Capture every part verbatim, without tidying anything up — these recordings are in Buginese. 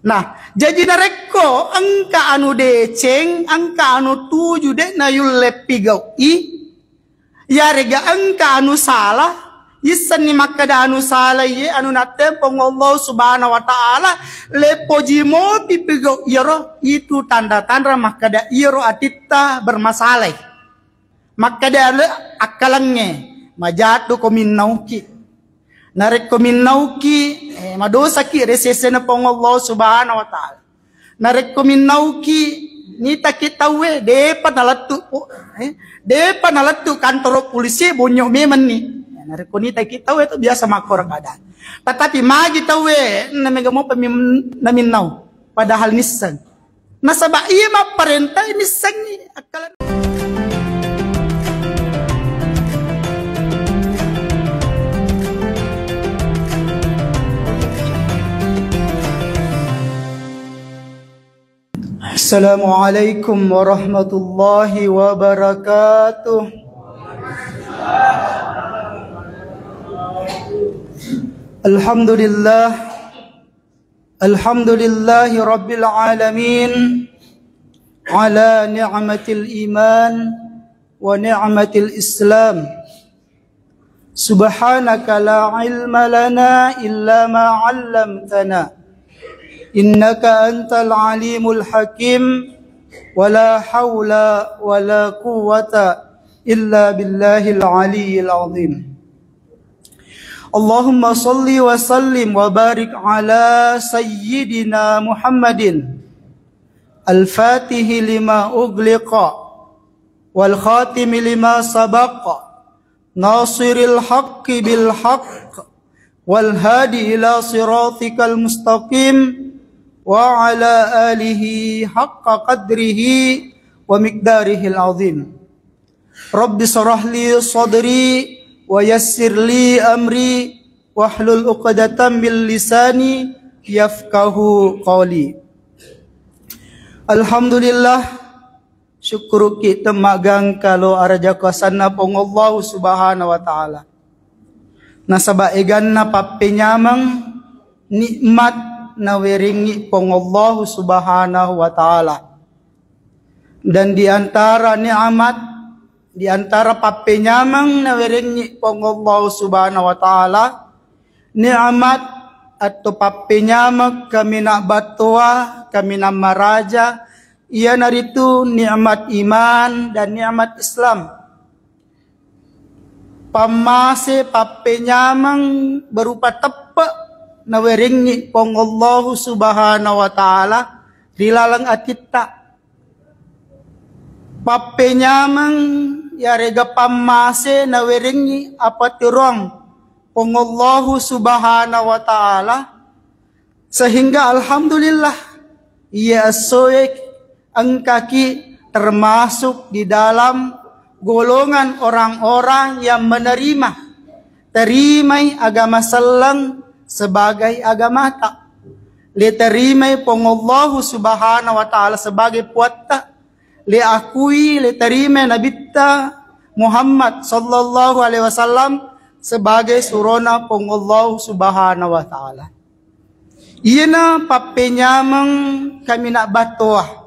Nah, jaji narekko engka anu deceng, engka anu tuju de' nayulle pigau'i, yarega engka anu sala, issenni makkeda anu sala iye anu nattempong Allah Subhanahu wa Ta'ala, lepoji mopi pigau iyaro, itu tanda-tanda makkeda iyaro atitta bermasalai. Makkeda ale akkalengnge, majaddu ko minnauki. Narekko minnauki, eh, madosaki ri sesena Puang Allah Subhanahu wa Ta'ala. Narekko minnauki, nitaki tauwe, depa nalettu, eh, depa nalettu kantoro polisi, bonyo memenni. Narekko nitaki tauwe tu biasa makkoro keadaan. Tetapi magi tauwe, namega mopa mim-, naminnau, padahal nisseng. Nasaba iya mapparenta missengngi akkalenna. Assalamualaikum warahmatullahi wabarakatuh. Alhamdulillah. Alhamdulillahi rabbil alamin, ala ni'matil iman wa ni'matil islam. Subhanaka la ilma lana illa ma 'allamtana, innaka antal alimul hakim. Wa la haula wa la quwwata illa billahil aliyyil azim. Allahumma salli wa sallim wa barik ala sayyidina Muhammadin, al-fatihi lima ughliqa, wal khatimi lima sabaqa, nasiril haqqi bil haqq, wal hadi ila siratikal mustaqim, wa ala alihi haqqa qadrihi wa miqdarihil azim. Rabbi syrah li sadri wa yassir li amri wahlul uqdatam min lisani yafqahu qawli. Alhamdulillah, syukuruki temmagangka lo araja kuasanna Puang Allahu Subhanahu wa Ta'ala. Nasaba eganna pappenyameng nikmat nawerengngi Puang Allahu Subhanahu wa Ta'ala. Dan di antara nikmat, di antara pappenyameng nawerengngi Puang Allahu Subhanahu wa Ta'ala, nikmat atau pappenyameng kaminang battoa, kaminang maraja, iyanaritu nikmat iman dan nikmat Islam. Pammase pappenyameng berupa teppe nawerengngi Puang Allahu Subhanahu wa Ta'ala ri laleng atitta. Pappenyameng yarega pammase nawerengngi apaturuang Puang Allahu Subhanahu wa Ta'ala, sehingga alhamdulillah, iya essoe engkaki termasuk di dalam golongan orang-orang yang menerima, terimai agama selleng sebagai agamata. Le terimai Puang Allahu Subhanahu wa Ta'ala sebagai puatta, le akui, le terimai Nabitta Muhammad sallallahu alaihi wasallam sebagai surona Puang Allahu Subhanahu wa Ta'ala. Iyena pappenyameng kaminang battoa,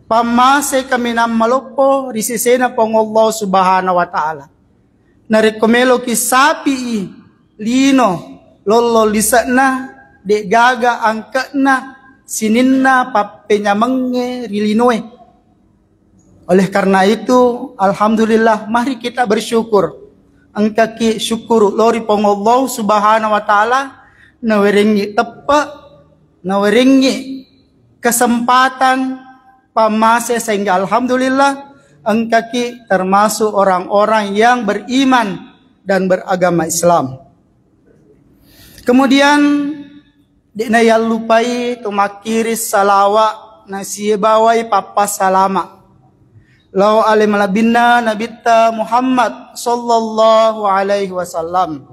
pammase kaminang maloppo ri sesena Puang Allah Subhanahu wa Ta'ala. Narekko meloki sapi'i lino lollo lise'na, de'gaga angke'na sininna pappenyamengnge ri linoe. Oleh karena itu, alhamdulillah, mari kita bersyukur. Engkaki syukuru lori Puang Allah Subhanahu wa Ta'ala, nawerengngi teppe, nawerengngi kesempatan pammase, sehingga alhamdulillah, engkaki termasuk orang-orang yang beriman dan beragama Islam. Kemudian, de' nayallupai to makkiri salawa nasibawai pappassalama lao ale malebbinna Nabitta Muhammad sallallahu alaihi wasallam.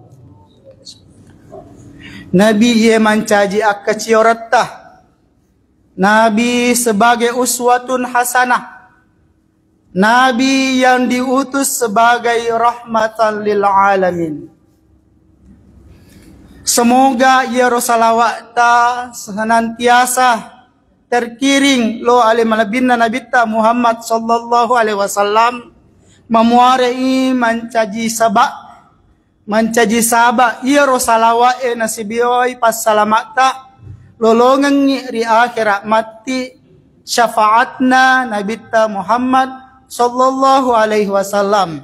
Nabi iye mancaji akkacioretta. Nabi sebagai uswatun hasanah. Nabi yang diutus sebagai rahmatan lil alamin. Semoga iyaro salawa'ta senantiasa terkiring lao ale malebbinna Nabitta Muhammad sallallahu alaihi wasallam, mamuare'i mancaji saba', mancaji saba' iyaro salawa'e nasibawai passalama'ta lolongengngi ri akhirat matti syafa'atna Nabitta Muhammad sallallahu alaihi wasallam.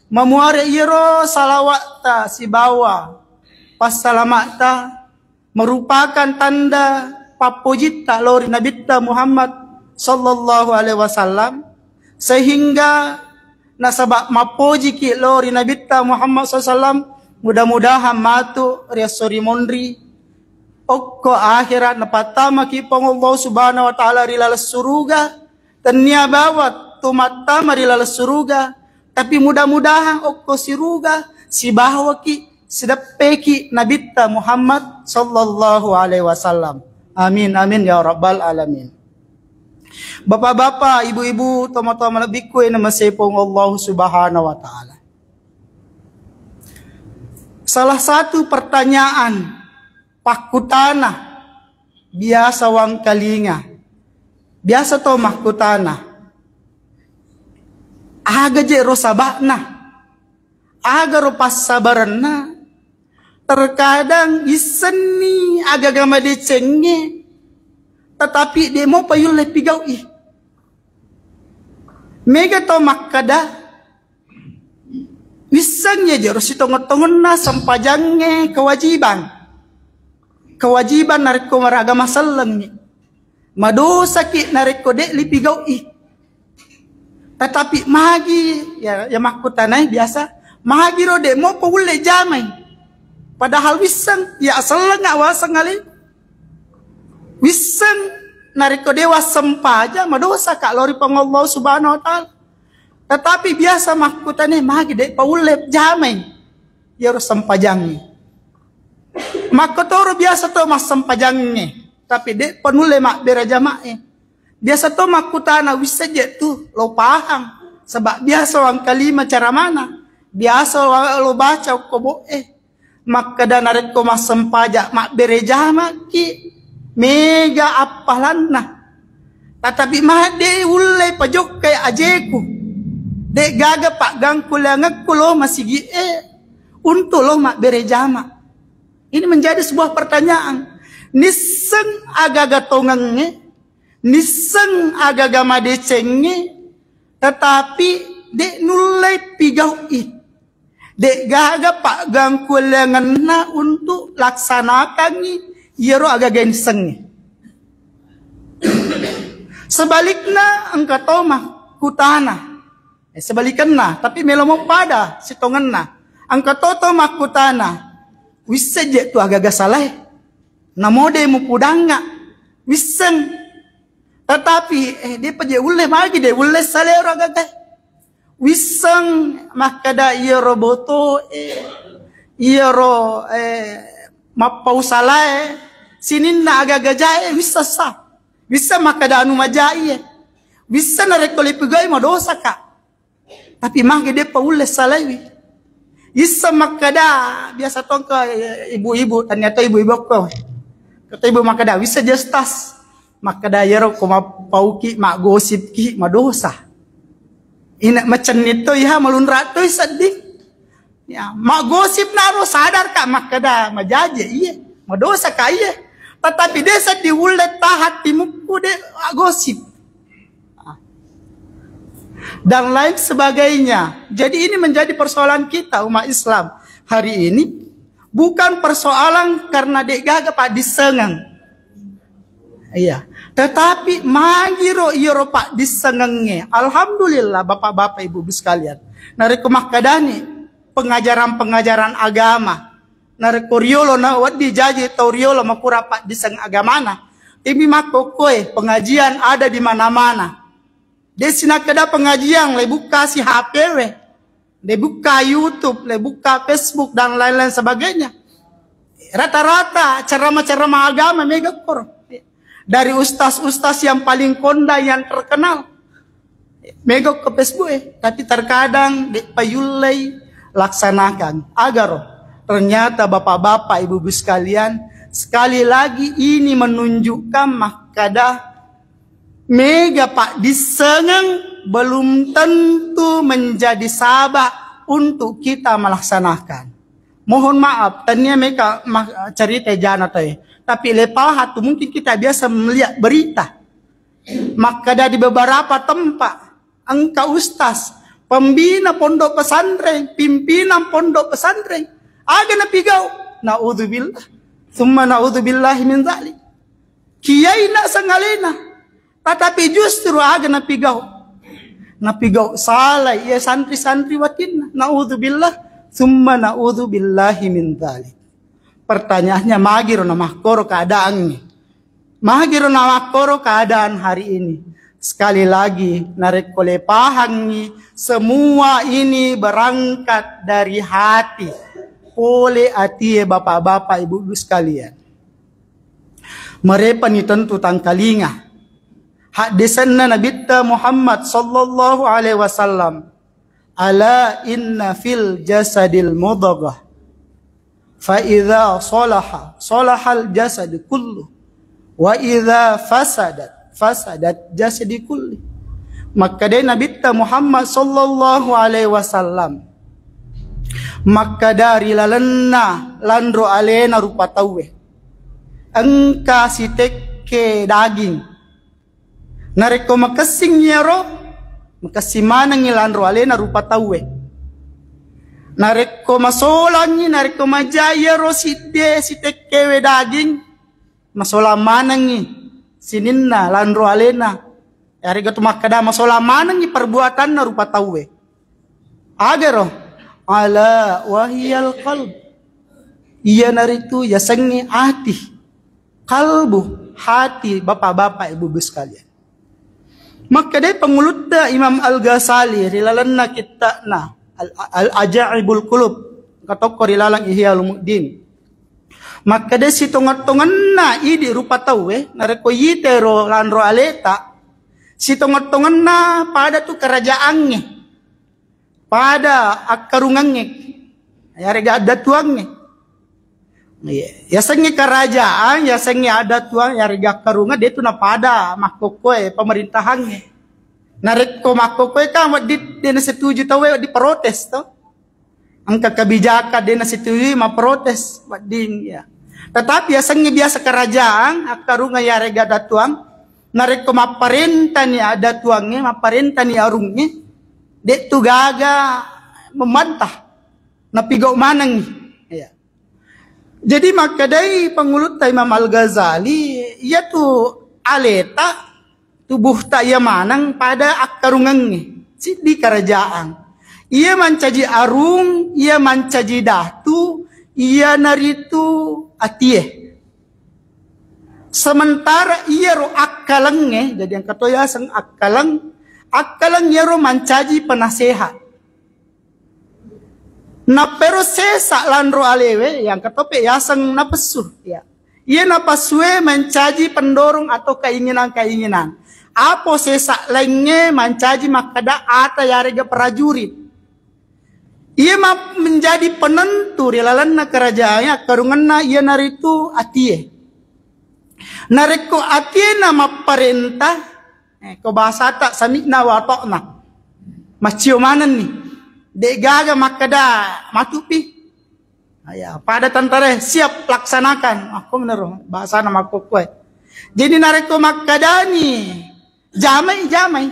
Mamuare iyaro salawa'ta sibawa passalama'ta merupakan tanda pappojitta lao ri Nabitta Muhammad sallallahu alaihi wasallam, sehingga nasaba mappojiki lao ri Nabitta Muhammad sallallahu alaihi wasallam, mudah-mudahan matu ri esso ri monri okko akhirat napattamaki Puang Allah Subhanahu wa Ta'ala ri laleng suruga. Tennia bawang to mattama ri laleng suruga, tapi mudah-mudahan okko siruga sibawaki sideppeki Nabitta Muhammad sallallahu alaihi wasallam. Amin, amin ya rabbal alamin. Bapak-bapak, ibu-ibu, tomatoa malebbiku e namasei Puang Allah Subhanahu wa Ta'ala. Salah satu pertanyaan pakkutana biasa wangkalinga, biasa to makkutana, aga je ro saba'na, aga ro passabarenna. Terkadang issenni agaga madecengnge, tetapi de mopa yulle pigau'i. Mega to makkeda, wisseng ya jero sitongeng-tongenna sempajangnge kewajiban. Kewajiban narekko maragama sellengngi. Madosaki narekko de lipigau'i. Tetapi magi, ya, ya makkutanai biasa, magi ro de mopa ulle jamai. Padahal wisseng, ya selleng awaseng ale. Wisseng narekko de wassempajang, madosaka lao ri Puang Allah Subhanahu wa Ta'ala. Tetapi biasa makkutane, magi de paulle jamai iyaro sempajangnge. Makkotoro biasa to massempajangnge, tapi de panulle mabbere jama'e. Biasa to makkutana, wisseng je tu lo pahang, sebab biasa wangkalima cara mana, biasa lo baca okko bo'e. Makkeda narekko massempajang mabbere jama'ki, mega appalanna. Tatapi ma de ulle pajokkai ajeku. De gaga paggangkuleangekku lo masigi'e untuk lo mabbere jama. Ini menjadi sebuah pertanyaan. Nisseng agaga tongengnge, nisseng agaga madecengnge, tetapi de nullei pigau'i. De gaga paggangkuleangenna untuk laksanakangngi iyaro agaga nissengnge. Sebalikna, engka to makkutana, eh, sebalikenna, tapi melo mo pada sitongenna. Engka to to makkutana, wisseng je tu agaga salae. Namo de mupudangnga, wisseng. Tetapi, eh, de pa je ulle, magi de ulle salero agagae. Wisseng makkeda iyaro botoe, iyaro, eh, mappau salae, sininna agaga jae wisseng sa. Wisseng makkeda anu majai e. Wisseng narekko lipigau'i madosaka. Tapi magi de pa ulle salaiwi. Isseng makkeda, biasa tongko, eh, ibu-ibu, ternyata ibu-ibu okko. Kata ibu makkeda, wisseng je Ustaz. Makkeda iyaro ko mappauki, maggosipki, madosa. Ina macenni to iha, malunra to sedding. Ya, maggosip naro sadarka makkeda majaje iye, madosaka iye. Tetapi de sedding ulle tahan timukku de gosip. Dan lain sebagainya. Jadi ini menjadi persoalan kita umat Islam hari ini, bukan persoalan karena de gaga paddissengeng. Iya. Tetapi magiro iyaro paddissengengnge. Alhamdulillah, Bapak-bapak, Ibu-ibu sekalian. Narekko makkedani pengajaran-pengajaran agama, narekko riolo na wedding jaji tau riolo makurang paddisseng agamana, imi makkokkoe pengajian ada di mana-mana. De sinakkeda pengajian le bukka si H P we, le bukka YouTube, le bukka Facebook dan lain-lain sebagainya. Rata-rata ceramah-ceramah agama mega koro. Dari ustaz-ustaz yang paling kondang, yang terkenal, mega ke Facebook e. Tapi terkadang de payullei laksanakan. Agaro. Ternyata bapak-bapak, ibu-ibu sekalian, sekali lagi ini menunjukkan makkada mega paddissengeng belum tentu menjadi sabab untuk kita melaksanakan. Mohon maaf, tania mega ma-, cerita jana toe. Tapi lepaha tu mungkin kita biasa melihat berita. Makkada di beberapa tempat, engka ustaz, pembina pondok pesantren, pimpinan pondok pesantren, aga napigau? Naudzubillah. Summa naudzubillahi min dzalik. Kiai na sangalena. Tetapi justru aga napigau? Napigau salah iya santri-santri watinna. Naudzubillah. Summa naudzubillahi min dzalik. Pertanyaannya, magiro namakkoro keadaannya? Magiro namakkoro keadaan hari ini? Sekali lagi, narekko lepahangngi, semua ini berangkat dari hati. Pole atie, bapak-bapak, ibu-ibu sekalian. Merepani tentu tangkalinga. Haddesenna Nabitta Muhammad sallallahu alaihi wasallam, "Ala inna fil jasadil mudghah. Fa idza salaha, salahal jasad kullu. Wa idza fasadat, fasadat jasadi kulli." Makkadai Nabitta Muhammad sallallahu alaihi wasallam, makkada ri lalenna lanro alena rupa tauwe, engka sitekke daging. Narekko makessing iyaro, makessing manengngi lanro alena rupa tauwe. Narekko masolangngi, narekko majai iyaro sidde sitekkewe daging, masolang manengngi sininna lanro alena. Yarega tu makkada masolang manengngi perbuatanna rupa tauwe. Agaro, ala wahiyal qalb. Iyanaritu yasengnge ati. Kalbu, hati, bapak-bapak, ibu-ibu sekalian. Makkedai pangulutta Imam Al-Ghazali ri lalenna kitta'na Al-, Al-Ajaibul Qulub, katokko ri laleng Ihya Ulumuddin. Makkedai sitongeng-tongenna idi rupa tauwe, narekko yitero lanro aleta, sitongeng-tongenna pada tu karajaangnge. Pada akkarungangnge, yarega addatuangnge. Iya. Yasengnge kerajaan, yasengnge addatuang, yarega akkarungang, de tu napada makkokkoe pemerintahangnge. Narekko makkokkoe kan wedding de nasetuju tauwe, wedding protes to. Engka kebijakan de nasetujui, maprotes wedding, ya. Tetapi yasengnge biasa kerajaan, akkarungang yarega addatuang, narekko mapparentani addatuangnge, mapparentani arungnge, de tu gaga membantah, napigau manengngi. Iya. Jadi makkedai pangulutta Imam Al-Ghazali, iyatu aleta, tubuhta iya maneng pada akkarungengnge, siddi kerajaan. Iya mancaji arung, iya mancaji datu, iyanaritu atie. Sementara iyaro akkalengnge, jadi engka to yaseng akkaleng, akkaleng iyaro mancaji penasehat. Nappero sesa lanro alewe, yang ketope yaseng napessu. Ya. Iya napessue mancaji pendorong atau keinginan-keinginan. Apo sesa laingnge mancaji makkeda ata yarega prajurit. Iya ma-, menjadi penentu ri lalenna kerajaangnge, akkarungenna iyanaritu atie. Narekko atie na mapparenta, eh, ko bahasata sami'na wa ata'na. Maccio manenni. De gaga makkeda matupi. Aya, pada tentara siap laksanakan. Makko menero bahasana makkokkoe. Jadi narekko makkadani jamai, jamai.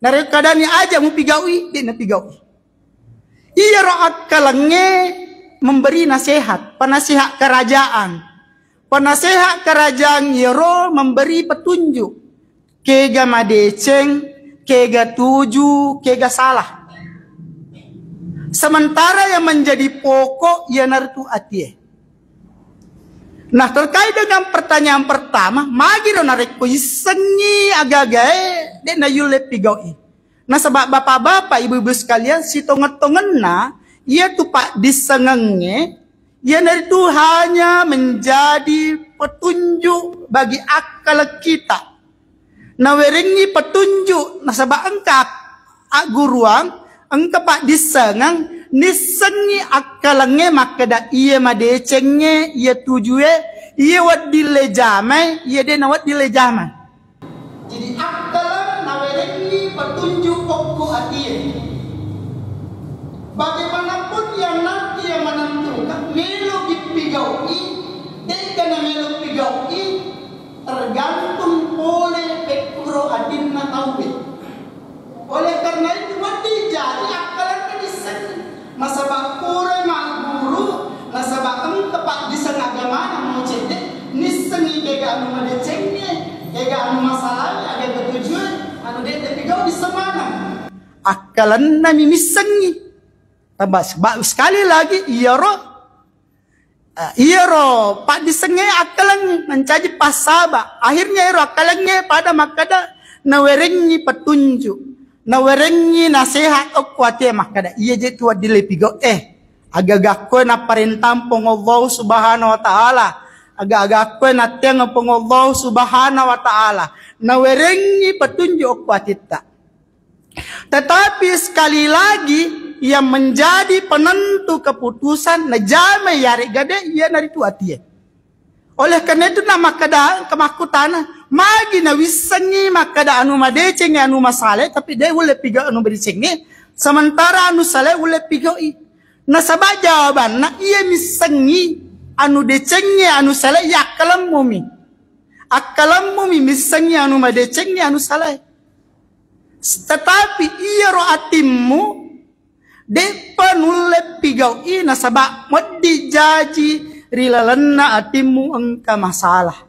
Narekko kadani aja mupigaui, de napigaui. Iyaro akkalengnge memberi nasihat, penasehat kerajaan. Penasehat kerajaan iyaro memberi petunjuk. Kega madeceng, kega tuju, kega salah. Sementara yang menjadi pokok iyanaritu atie. Nah, terkait dengan pertanyaan pertama, magiro narekko issengngi agagae, de nayulle pigaui. Nasaba bapak-bapak, ibu-ibu sekalian, sitongeng-tongenna, iyatu paddissengengnge, iyanaritu hanya menjadi petunjuk bagi akal kita. Nawerengngi petunjuk, nasaba engka ak-, agguruang, engka paddissengeng, Nissengngi akkalengnge makkeda iya madecengnge, iya tujue, iya wedding le jamai, iya de' na wedding le jamai. Jadi akkaleng nawerengngi petunjuk okko atie. Bagaimanapun yang nanti yang menentukan, melo gippigau'i, de'ga na melo pigau'i, tergantung pole pekkuro atinna tauwe. Oleh karena itu, wedding jaji akkalenna dissengngi. Nasaba pura magguru, nasaba engka paddisseng agamana mau cedde, nissengngi kega anu madecengnge, kega anu masalahnya, aga ketujue, anu de' tapi gau disseng maneng. Akkalenna mi missengngi. Tamba, seba-, sekali lagi, iyaro Eh, iyaro paddissengnge akkalengngi, mancaji passaba. Akhirnya ero akkalengnge pada makkeda, nawerengngi petunjuk, nawerengngi nasehat okko atie makkeda, iya je tu wedding le pigau. Eh, aga-aga koe napparentang Puang Allah Subhanahu wa Ta'ala, aga-aga koe natteang Puang Allah Subhanahu wa Ta'ala, nawerengngi petunjuk okko atitta. Tetapi sekali lagi, yang menjadi penentu keputusan najama yaregga de, iyanaritu atie. Oleh karena itu, na makkeda, kemakkutana, magi nawissengngi makkeda anu madecengnge anu masale, tapi de ulle pigau anu madecengnge, sementara anu sale ulle pigau'i. Nasaba jawabanna, iya missengngi anu decengnge anu sale, iya akkalemmu mi. Akkalemmu mi missengngi anu madecengnge anu sale. Tetapi iyaro atimmu de'pa nulle pigau'i nasaba wedding jaji ri lalenna atimmu engka masalah.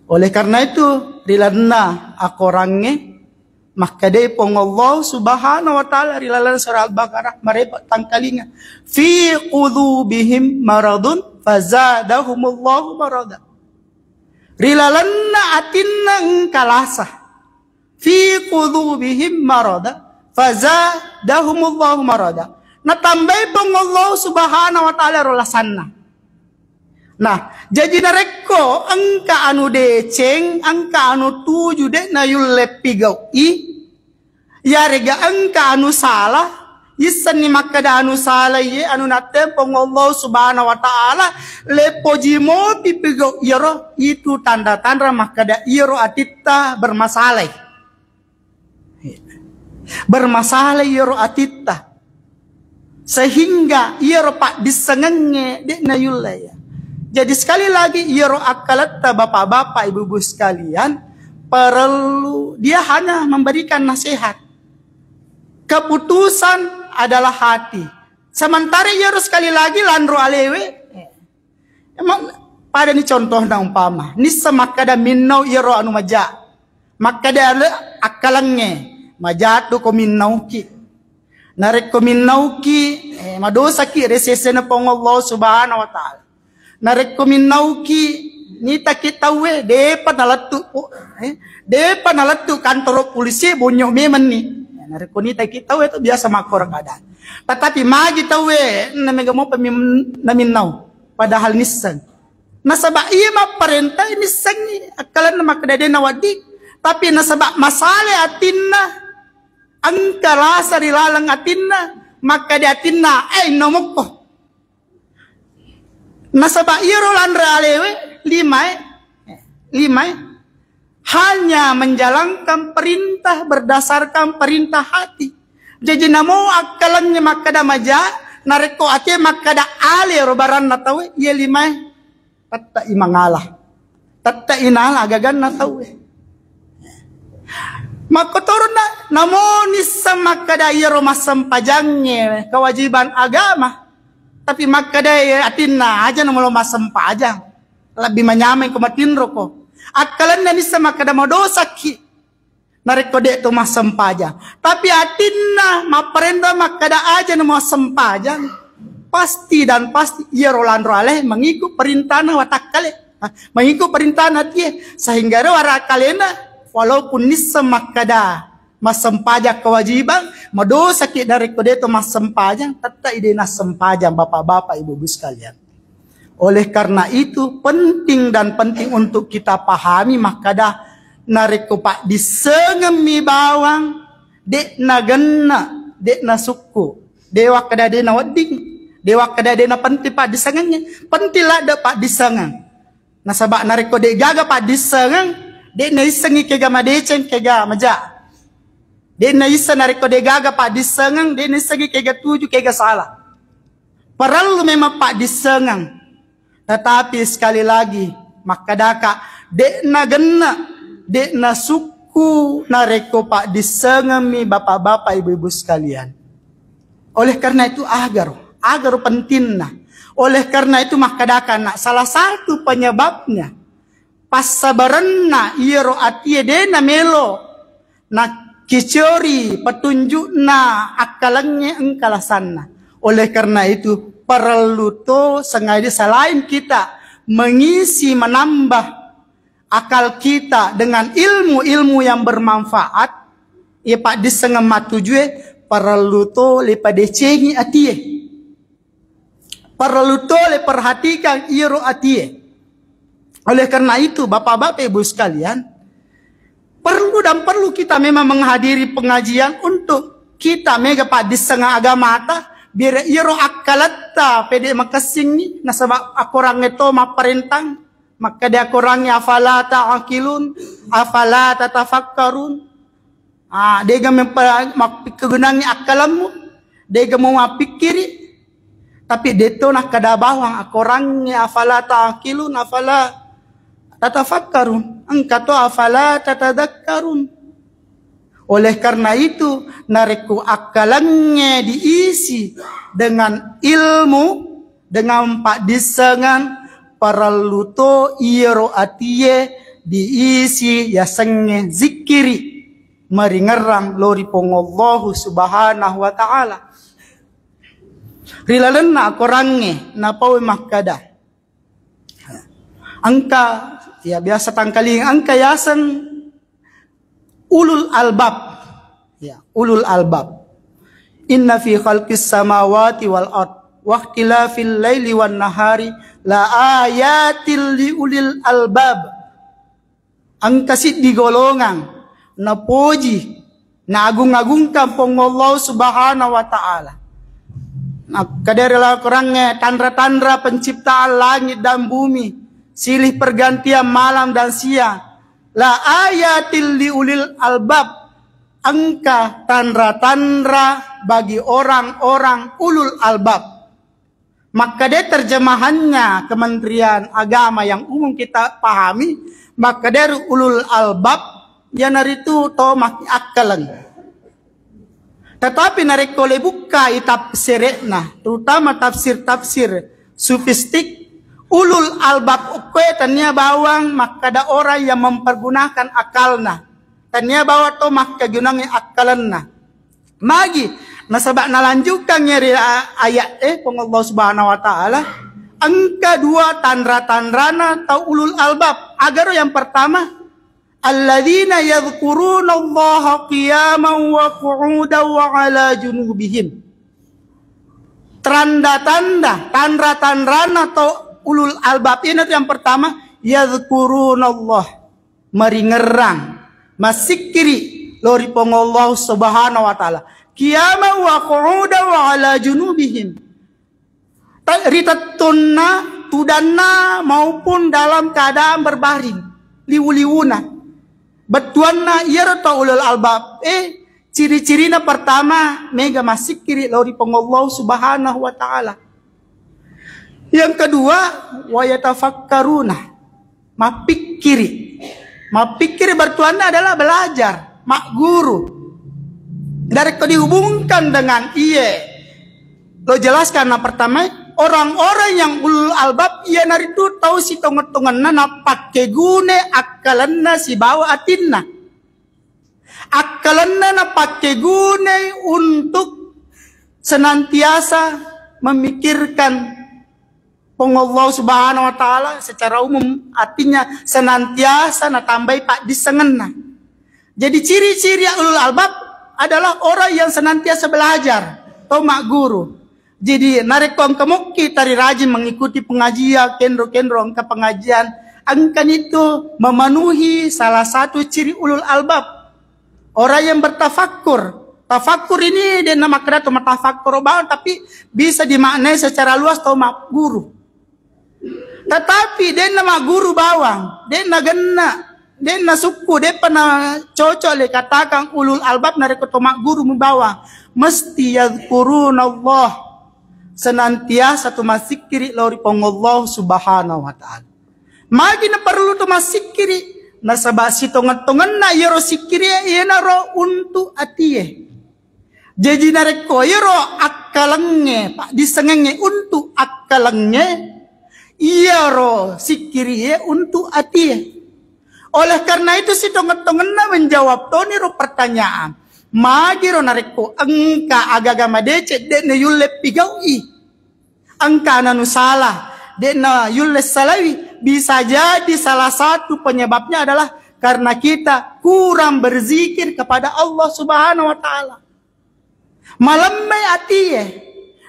Oleh karena itu, ri lalenna akorangnge makkedai Puang Allah Subhanahu wa Ta'ala ri laleng surah Al-Baqarah, mareba tangkalinga, "Fi qulubihim maradun fazadahumullahu marada." Ri lalenna atinna engka lasa. "Fi qulubihim marada fazadahumullahu marada." Natambai Puang Allah Subhanahu wa Ta'ala ro lasanna. Nah, jaji narekko engka anu deceng, engka anu tuju de nayulle pigau'i, yarega engka anu salah, issenni makkeda anu salah iye, anu nattempong Allah Subhanahu wa Ta'ala, le poji mopi pigau iyaro, itu tanda-tanda makkeda iyaro atitta bermasalah. Bermasalah iyaro atitta. Sehingga iyaro paddissengengnge de nayulle ya. Jadi sekali lagi iyaro akkaletta bapak-bapak ibu-ibu sekalian perlu dia hanya memberikan nasihat. Keputusan adalah hati. Sementara iyaro sekali lagi lanro alewe, emang pada ni contohna umpama, nissa makkada minnau iyaro anu maja. Makkeda ale akkalengnge, majaddu ko minnauki. Narekko minnauki, eh, madosaki ri sesena Puang Allah Subhanahu wa Ta'ala. Narekko minnauki, nitaki tauwe, depa nalettu, eh, depa nalettu kantoro polisi, bonyo memenni. Narekko nitaki tauwe tu biasa makkoro keadaan. Tetapi magi tauwe, namega mopa mim-, naminnau. Padahal nisseng. Nasaba iya mapparenta nissengngi akkalenna makkeda de nawedding, tapi nasaba masale atinna, engka lasa ri laleng atinna, makkeda atinna, eh, innomokko. Nasaba iyaro lanre alewe, limae, limae, hanya menjalankan perintah berdasarkan perintah hati. Jaji namo akkalengnge makkeda maja, narekko atie makkeda ale ro baranna tauwe, iya limae. Tette'i mangala. Tette'i nala agaganna tauwe. Makkotoronna, namo nisseng makkeda iyaro massempajangnge kewajiban agama. Tapi makkeda atinna aja namolo massempajang. Lebbi manyameng ko matinroko. Akkalenna nisseng makkeda madosaki. Narekko de' to massempajang. Tapi atinna mapparenta makkeda aja na massempajang, pasti dan pasti iyaro lanro ale mengikut perintahna watakkale. Ah, mengikut perintahna tie. Sehingga ro warakkalena, walaupun nisseng makkeda massempajang kewajiban, madosaki narekko de' to massempajang, tette'i de' nassempajang bapak-bapak ibu-ibu sekalian. Oleh karena itu, penting dan penting untuk kita pahami makkada narekko paddissengemmi bawang, de' nagenna, de' nasukku. De' wakkeda de' nawedding, de' wakkeda de' napenting paddissengengnge, penting ladde' paddissengeng. Nasaba' narekko de' gaga paddissengeng, de' naissengngi kega madeceng, kega maja. De' naisseng narekko de' gaga paddissengeng, de' naissengngi kega tuju, kega sala. Parellu memang paddissengeng. Tetapi sekali lagi, makkedaka, de' nagenne', de' nasukku narekko paddissengemmi bapak-bapak, ibu-ibu sekalian. Oleh karena itu, agaro, agaro pentingna. Oleh karena itu, makkedaka, nak, salah satu penyebabnya, passabarenna iyaro atie de' namelo nakkicori petunjukna akkalengnge engka lasanna. Oleh karena itu, parellu to sengaja selain kita mengisi, menambah akal kita dengan ilmu-ilmu yang bermanfaat, iya paddissengeng mattujue, parellu to lepadecengi atie. Parellu to leperhatikan iyaro atie. Oleh karena itu, bapak-bapak, ibu sekalian, perlu dan perlu kita memang menghadiri pengajian untuk kita mega paddissengeng agamata, biar iyaro akkaletta pede makessingngi, nasaba' akorangnge to mapparentang, makkeda akorangnge, "Afala ta'qilun, afala tatafakkarun." Ah, de'ga mempa-, mappikkegunangngi akkalemmu, de'ga mau mappikkiri, tapi de'to nakkeda bawang akorangnge, "Afala ta'qilun, afala tatafakkarun." Engka to, "Afala tatadzakkarun." Oleh karena itu, narekko akkalengnge diisi dengan ilmu, dengan paddissengan, parellu to iyaro atie diisi yasengnge zikkiri, maringerrang lao ri Puang Allahu Subhanahu wa Ta'ala. Ri lalenna akorangnge, napaui makkeda, engka, ya, biasa tangkaling, engka yaseng ulul albab. Ya, ulul albab. "Inna fi khalqis samawati wal ard wa ikhtilafil laili wan nahari la ayatil li ulil albab." Engka siddi golongang napoji, naagung-agungkan Puang Allah Subhanahu wa Ta'ala. Makkeda ri laleng akorangnge, tanra-tanra penciptaan langit dan bumi, silih pergantian malam dan siang, la ayatil li ulil albab, engka tanra-tanra bagi orang-orang ulul albab. Makkeda terjemahannya Kementerian Agama yang umum kita pahami, makkeda ulul albab, iyanaritu to makkeakkaleng. Tetapi narekko le bukkai tafsire'na, terutama tafsir-tafsir sufistik, ulul albab okkoe tania bawang makkeda orang yang mempergunakan akalna, tania bawang to makkegunangngi akkalenna. Magi? Nasaba nalanjutkan ri a-, ayat e, Puang Allah Subhanahu wa Ta'ala, engka dua tanra-tanrana tau ulul albab. Agaro yang pertama, alladzina yadzkurunallaha qiyaman wa qu'udan wa ala junubihim. Tanda-tanda, tanra-tanrana tau ulul albab ini yang pertama, yadzkurunallah, maringerrang, massikkiri lao ri Puang Allah Subhanahu wa Ta'ala. Qiyaman wa qu'udan wa ala junubihim. Ta-, ri tettonna, tudanna, maupun dalam keadaan berbaring, liwu-liwuna. Bettuanna iyaro tau ulul albab e, ciri-cirina pertama, mega massikkiri lao ri Puang Allah Subhanahu wa Ta'ala. Yang kedua, wa yatafakkaruna, mappikkiri. Mappikkiri bertuanna adalah belajar, magguru. Narekko dihubungkan dengan iye lo jelaskan, yang pertama, orang-orang yang ulul albab iyanaritu tau sitonget-tongenna napakkegune akkalenna sibawa atinna. Akkalenna napakkegune untuk senantiasa memikirkan Puang Allah Subhanahu wa Ta'ala secara umum, artinya senantiasa natambai paddissengenna. Jadi ciri-ciri ulul albab adalah orang yang senantiasa belajar, to magguru. Jadi narekko engka mokki tari rajin mengikuti pengajian, kenro-kenro engka pengajian, engkanitu memenuhi salah satu ciri ulul albab. Orang yang bertafakkur, Tafakkur ini de'na makkeda to matafakkuro bawang, tapi bisa dimaknai secara luas to magguru. Tetapi de'na magguru bawang, de'na genna, de'na sukku, de'pa na cocok le katakan ulul albab narekko to magguru mu bawang. Mesti yadhkurunallah, senantiasa tu massikkiri lao ri Puang Allah Subhanahu wa Ta'ala. Magi na perlu tu massikkiri? Nasaba sitongeng-tongenna iyaro sikkiri iyanaro untuk atie. Jaji narekko iyaro akkalengnge, paddissengengnge untuk akkalengnge, iyaro sikkirie untuk atie. Oleh karena itu, sitongeng-tongenna menjawab toniro pertanyaan, magiro narekko engka agaga madeceng de'na yulle pigau'i, engka nanu salah, de'na yulle salaiwi, bisa jadi salah satu penyebabnya adalah karena kita kurang berzikir kepada Allah Subhanahu wa Ta'ala. Malemme atie.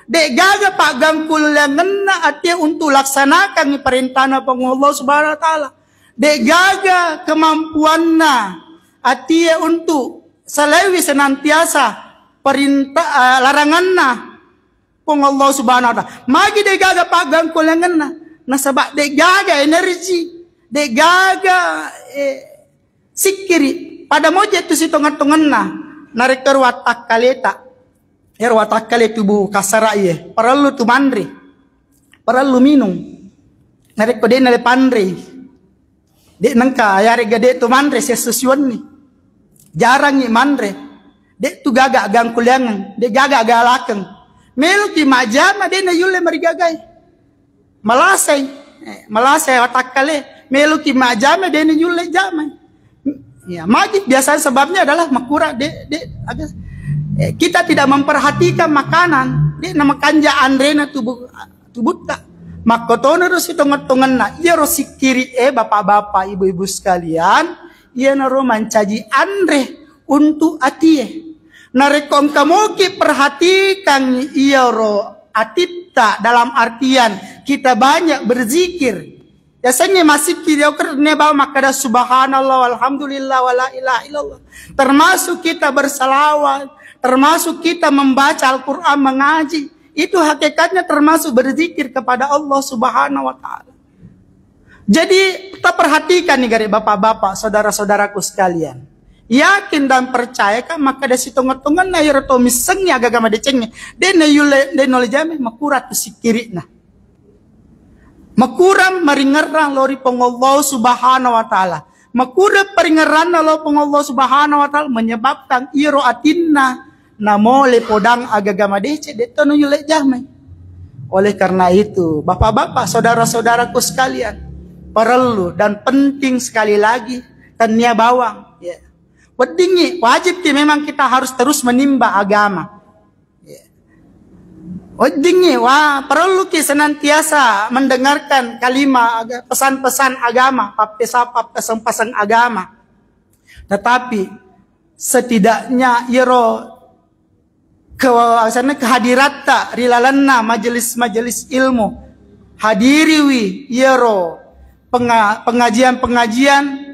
De'gaga paggangkuliangenna atie untuk laksanakan perintahna Puang Allah Subhanahu wa Ta'ala. De'gaga kemampuanna atie untuk salaiwi senantiasa perintah, eh, laranganna Puang Allah Subhanahu wa Ta'ala. Magi de'gaga paggangkuliangenna? Nasaba de'gaga energi, de'gaga, eh, sikkiri. Pada moje tu sitongeng-tongenna. Narekko ero watakkaleta, ero watakkale tubuh kasara iye, parellu tu manre, parellu minung. Narekko de'na le panrei, de' nengka, yarega de' tu manre siesso siwenni. Jarangngi manre. De' tu gaga gangkuliangeng, de' gaga galakeng. Meloki majjama, de'na yulle marigagai. Malasai, eh, malasai watakkale, meloki majjama, de'na yulle jamai. Ya, magi biasa sebabnya adalah makura de, de, aga, eh, kita tidak memperhatikan makanan, de'na makanja anrena tubuh, tubutta. Makkotono ro sitongeng-tongenna, iyaro sikkiri e, bapak-bapak, ibu-ibu sekalian, iyanaro mancaji anre untuk atie. Narekko engka moki perhatikan iyaro atitta, dalam artian kita banyak berzikir. Yasengnge massikkiri okko ne bawang makkeda subhanallah walhamdulillah wala ilaha illallah. Termasuk kita bersalawat, termasuk kita membaca Al-Quran, mengaji. Itu hakikatnya termasuk berzikir kepada Allah Subhanahu wa Ta'ala. Jadi, kita perhatikan nih, gare bapak-bapak, saudara-saudaraku sekalian. Yakin dan percaya kan, makkeda sitongeng-tongenna iyaro to missengngi agaga madecengnge, de'na yulle, de'na ulle jamai, makura tu sikkiri'na. Makurang maringerrang lao ri Puang Allah Subhanahu wa Ta'ala. Makurang paringerranna lao Puang Allah Subhanahu wa Ta'ala menyebabkan iyaro atinna namole podang agaga madeceng, de'to nayulle jamai. Oleh karena itu, bapak-bapak, saudara-saudaraku sekalian, perlu dan penting sekali lagi, tennia bawang, ya. Weddingngi, wajibki memang kita harus terus menimba agama. Ya. Weddingngi, wah, perluki senantiasa mendengarkan kalimah aga-, pesan-pesan agama, pappesa-, pappesan-pesan agama. Tetapi setidaknya iyaro ke-, asanna kehadiratta ri lalenna majelis-majelis ilmu, hadiriwi iyaro penga-, pengajian-pengajian,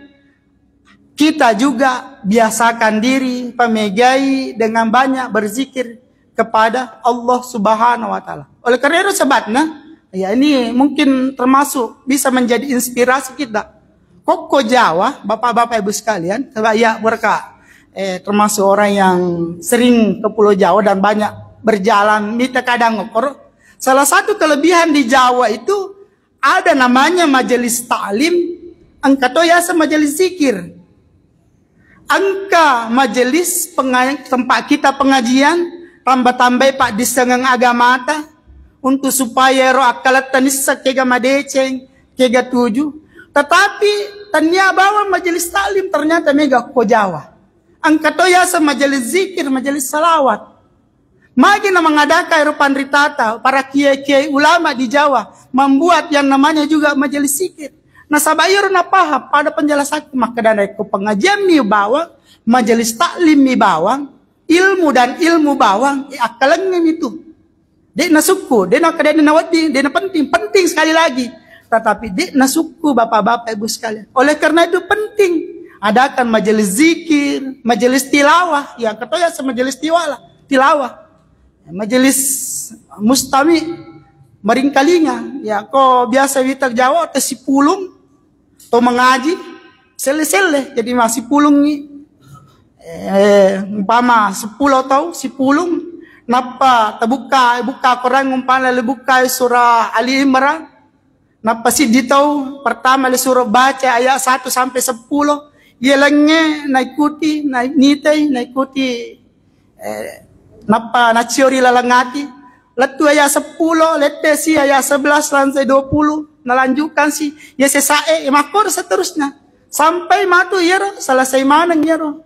kita juga biasakan diri, pamegai dengan banyak berzikir kepada Allah Subhanahu wa Ta'ala. Oleh karena itu sebabnya, ya, ini mungkin termasuk bisa menjadi inspirasi kita. Kokko Jawa, bapak-bapak ibu sekalian, coba ya, mereka, eh, termasuk orang yang sering ke Pulau Jawa dan banyak berjalan, mita kadang ngokor. Salah satu kelebihan di Jawa itu ada namanya majelis taklim, engka to yaseng majelis zikir. Engka majelis penga-, tempat kita pengajian, tambah-tambahi paddissengeng agamata, untuk supaya ero akkaletta nisseng kega madeceng, kega tuju. Tetapi tennia bawang majelis taklim ternyata mega ko Jawa. Engka to yaseng majelis zikir, majelis salawat. Magi na mengadakan ero panritata, para kiai-kiai ulama di Jawa membuat yang namanya juga majelis zikir. Nasaba iyaro napaham pada penjelasanku makkeda narekko pengajian mi bawang, majelis taklim mi bawang, ilmu dan ilmu bawang, eh, akkalengngemi tu. De' nasukku, de' nakkeda de' nawedding, de' napenting, penting sekali lagi. Tetapi de' nasukku bapak-bapak ibu sekalian. Oleh karena itu penting adakan majelis zikir, Majelis tilawah, ya, engka to yaseng majelis tiwala-, tilawah. Majelis mustami, maringkalinga. Ya, ko biasa wita Jawa te sipulung, to mangaji, selle-selle, jadi massipulungngi. Eh, umpama seppulo tau, sipulung, nappa tabukka, bukka Quran, umpama le bukka surah Ali Imran, nappa siddi tau, pertama le suruh baca ayat satu sampai seppulo. Iya lengnge naikuti, nai-, nitai, naikuti, eh, nappa naciori laleng ati. Lettu ayat seppulo, lette si ayat sebelas langsai dua puluh. Nalanjutkan si, ya sesae, ya makkoro seterusnya. Sampai matu iyaro, selesai maneng iyaro.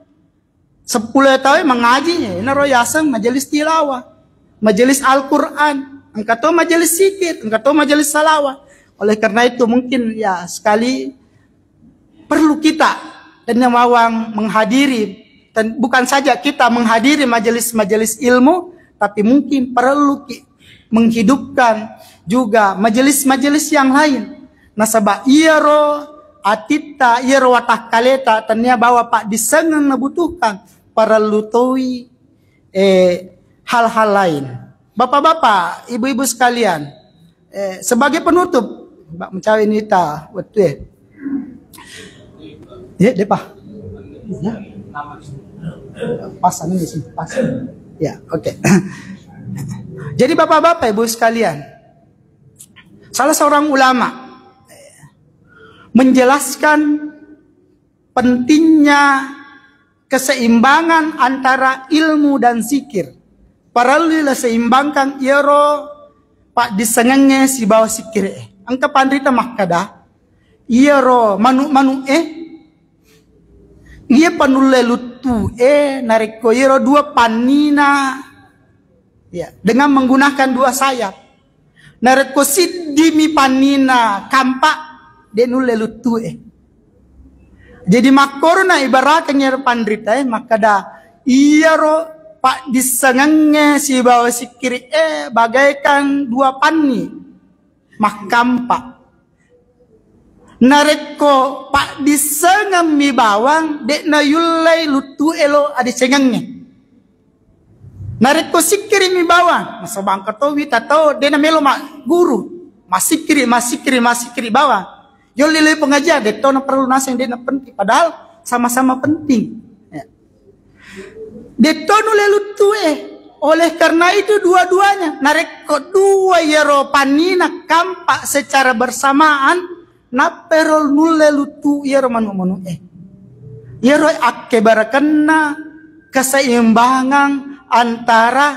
Seppulo tau mangaji, ya, enaro yaseng majelis tilawah, majelis Al-Quran, engka to majelis zikir, engka to majelis salawat. Oleh karena itu, mungkin ya sekali perlu kita dan nyawang menghadiri, dan bukan saja kita menghadiri majelis-majelis ilmu, tapi mungkin perlu ki-, menghidupkan juga majelis-majelis yang lain. Nasaba iyaro atitta, iyaro watakkaleta tennia bawa paddissengeng nabutuhkan, parellu toi, eh, hal-hal lain. Bapak-bapak, ibu-ibu sekalian, eh, sebagai penutup, Pak, mencawini ta wettu, eh. Ya, depa. Ya. Pas anu sih, pas. Ya, oke. Jadi, Bapak-bapak, Ibu sekalian, salah seorang ulama menjelaskan pentingnya keseimbangan antara ilmu dan zikir. Parellu la seimbangkan iyaro paddissengengnge sibawa sikkiri'e. Engka panrita makkada, iyaro manu-manu'e, iya panulle luttu'e narekko iyaro dua pannina, ya, dengan menggunakan dua sayap. Narekko siddimi pannina kampa, de nulle luttu'e. Jadi makkoro na ibarateng iyaro panritae makkada, iyaro paddissengengnge sibawa sikkiri'e bagaikan dua panni makkampa. Narekko paddissengemmi bawang, de'na yullei luttu'e lo adecengengnge. Narekko sikkirimi bawang, nasaba engka to wita tau de'na melo magguru, massikkiri, massikkiri, massikkiri bawang. Yolli le pengajian, de'to na perlu naseng, de'na penting. Padahal sama-sama penting. Ya. De'to nulle luttu'e. Oleh karena itu dua-duanya, narekko dua iyaro pannina kampa secara bersamaan, nappero nulle luttu iyaro manu-manu'e. Iyaro akkebarakenna keseimbangan antara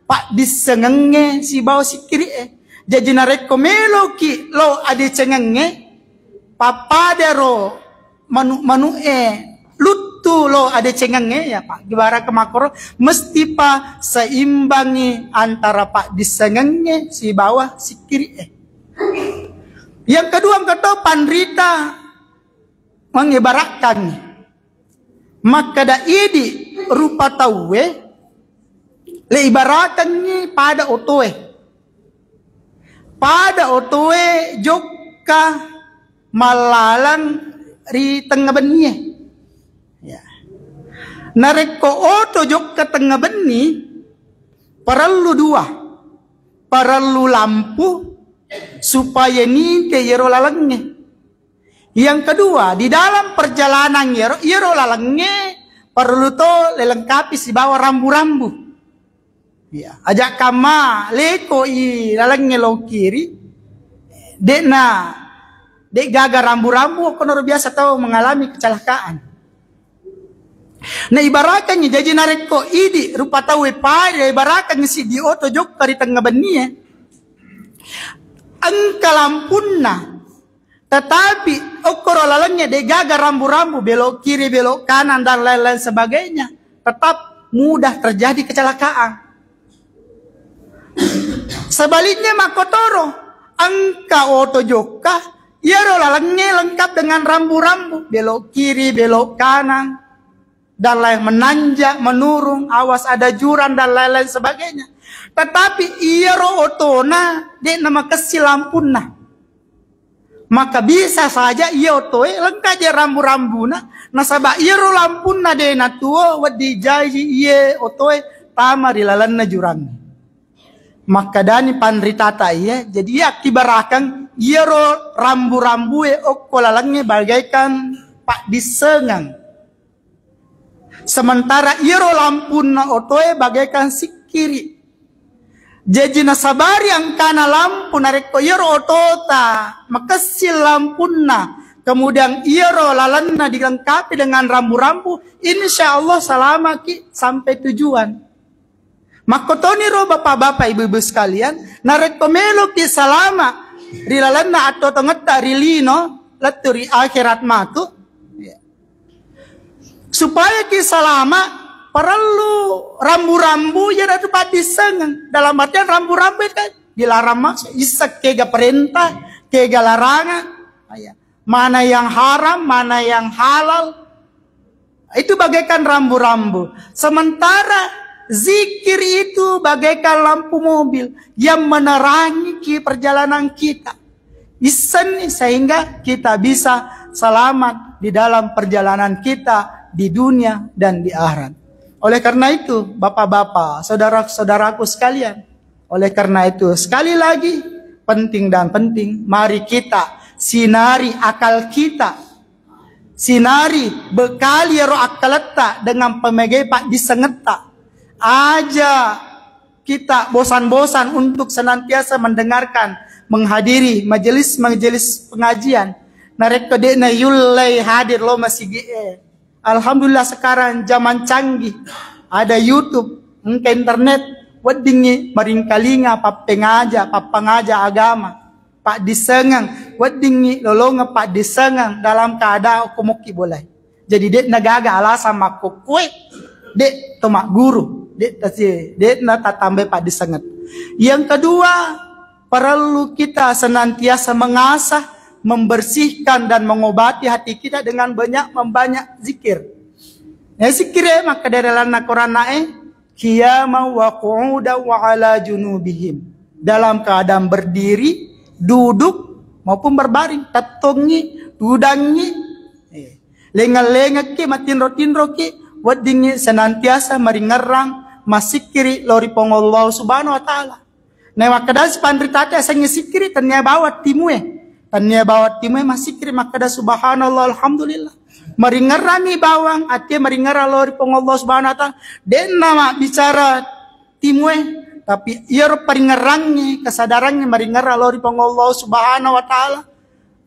paddissengengnge sibawa sikkiri'e. Jaji narekko meloki lo adecengengnge, pappadaro manu-manu'e luttu lo adecengengnge, ya, Pak, ibarat makkoro, mestipa seimbangi antara paddissengengnge sibawa sikkiri'e. Yang kedua, engka to panrita mengibaratkan makkada idi rupa tauwe le ibaratengngi pada otoe. Pada otoe jokka mallalang ri tengnga bennie. Ya. Narekko oto jokka tengnga benni, parellu dua. Parellu lampu supaya nite iyaro lalengnge. Yang kedua, di dalam perjalanan iyaro, iyaro lalengnge parellu to lelengkapi sibawa rambu-rambu. Ya, aja kamma leko i lalengnge lo kiri, de'na, de'gaga rambu-rambu, okkonoro biasa tau mengalami kecelakaan. Na ibarakengngi, jaji narekko idi rupa tauwe pada, ibarakengngi siddi oto jokka ri tengnga bennie, engka lampunna, tetapi okkoro lalengnge de'gaga rambu-rambu, belok kiri, belok kanan, dan lain-lain sebagainya, tetap mudah terjadi kecelakaan. Sebaliknya makkotoro, engka oto jokka, iyaro lalengnge lengkap dengan rambu-rambu, belok kiri, belok kanan, dan lain, menanjak, menurun, awas ada jurang, dan lain-lain sebagainya. Tetapi iyaro otona de'na makessing lampunna. Maka bisa saja iya otoe lengka je rambu-rambuna, nasaba iyaro lampunna de natuo, wedding jaji iye otoe tama ri lalenna jurang. Makkedani panritata iye, jadi iya akkibarakeng iyaro rambu-rambue okko lalengnge bagaikan paddissengeng. Sementara iyaro lampunna otoe bagaikan sikkiri. Jaji nasabari engkana lampu, narekko iyaro otota makessing lampunna, kemudian iyaro lalenna dilengkapi dengan rambu-rambu, insya Allah salamaki sampai tujuan. Makkotoniro bapak-bapak, ibu-ibu sekalian, narekko meloki salama ri lalenna atto tongetta ri lino lettu ri akhirat matu, supaya ki salama, parellu rambu-rambu iya datu paddissengeng. Dalam artian rambu-rambu itu kan dilarang masuk, isseng kega perintah, kega larangan. Ah, iya. Mana yang haram, mana yang halal. Itu bagaikan rambu-rambu. Sementara zikir itu bagaikan lampu mobil yang menerangi ki perjalanan kita. Issenni sehingga kita bisa selamat di dalam perjalanan kita di dunia dan di akhirat. Oleh karena itu, bapak-bapak, saudara-saudaraku sekalian, oleh karena itu, sekali lagi, penting dan penting, mari kita sinari akal kita, sinari bekali ero akkaletta dengan pemegai paddissengetta. Aja kita bosan-bosan untuk senantiasa mendengarkan, menghadiri majelis-majelis pengajian. Narekko de'na yullei hadir lo masigi e. Alhamdulillah, sekarang zaman canggih. Ada YouTube, engka internet, weddingngi maringkalinga pappengaja, pappangaja agama. Paddissengeng, weddingngi lolongeng paddissengeng dalam keadaan okko mokki bolai. Jadi de'na gaga alasan makkukkue, de' to magguru, de' tasi-, de'na tatambai paddissengeng. Yang kedua, perlu kita senantiasa mengasah, membersihkan dan mengobati hati kita dengan banyak membanyak zikir. Ya, zikir ya, maka dari lana Quran nae, qiyama wa qu'uda wa ala junubihim. Dalam keadaan berdiri, duduk, maupun berbaring, tettongi, tudangi, eh, lengeng-lengekki, matinro-tinroki, weddingngi senantiasa maringerrang, massikkiri lao ri Puang Allah Subhanahu wa Ta'ala. Nae makkeda sipanritate asengnge sikkiri, tennia bawang timue. Tennia bawang timue massikkiri makkeda, "Subhanallah, alhamdulillah." Maringerrami bawang, atie maringerra lao ri Puang Allah Subhanahu wa Ta'ala. De'na mabbicara timue, tapi iyaro paringerrangngi, kesadarangngi maringerra lao ri Puang Allah Subhanahu wa Ta'ala.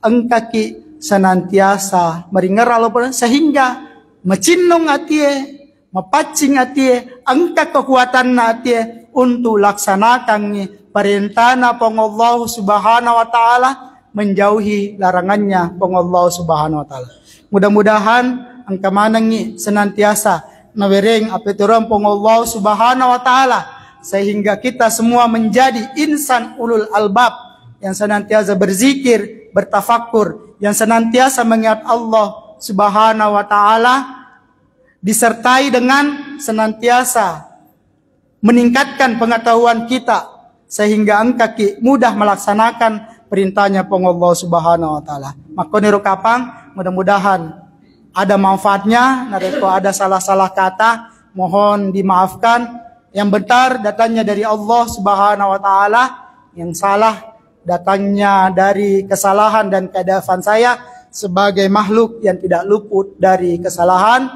Engkaki senantiasa maringerra lao, sehingga macinnung atie, mapaccing atie, engka kekuatanna atie untuk laksanakangngi perintahna Puang Allah Subhanahu wa Ta'ala, menjauhi larangannya Puang Allah Subhanahu wa Ta'ala. Mudah-mudahan engka manengngi senantiasa nawereng appeturuang Puang Allah Subhanahu wa Ta'ala, sehingga kita semua menjadi insan ulul albab yang senantiasa berzikir, bertafakur, yang senantiasa mengingat Allah Subhanahu wa Ta'ala, disertai dengan senantiasa meningkatkan pengetahuan kita sehingga engkaki mudah melaksanakan perintahnya Puang Allah Subhanahu wa Ta'ala. Makkoniro kapang, mudah-mudahan ada manfaatnya. Narekko ada salah-salah kata, mohon dimaafkan. Yang benar datangnya dari Allah Subhanahu wa Ta'ala, yang salah datangnya dari kesalahan dan keadaan saya sebagai makhluk yang tidak luput dari kesalahan.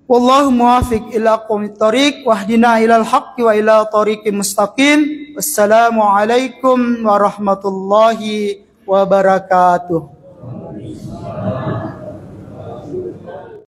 Wallahu muwaffiq ila aqwamit thariq, wahdina ilal haqqi wa ila thariqim mustaqim. Wassalamualaikum warahmatullahi wabarakatuh.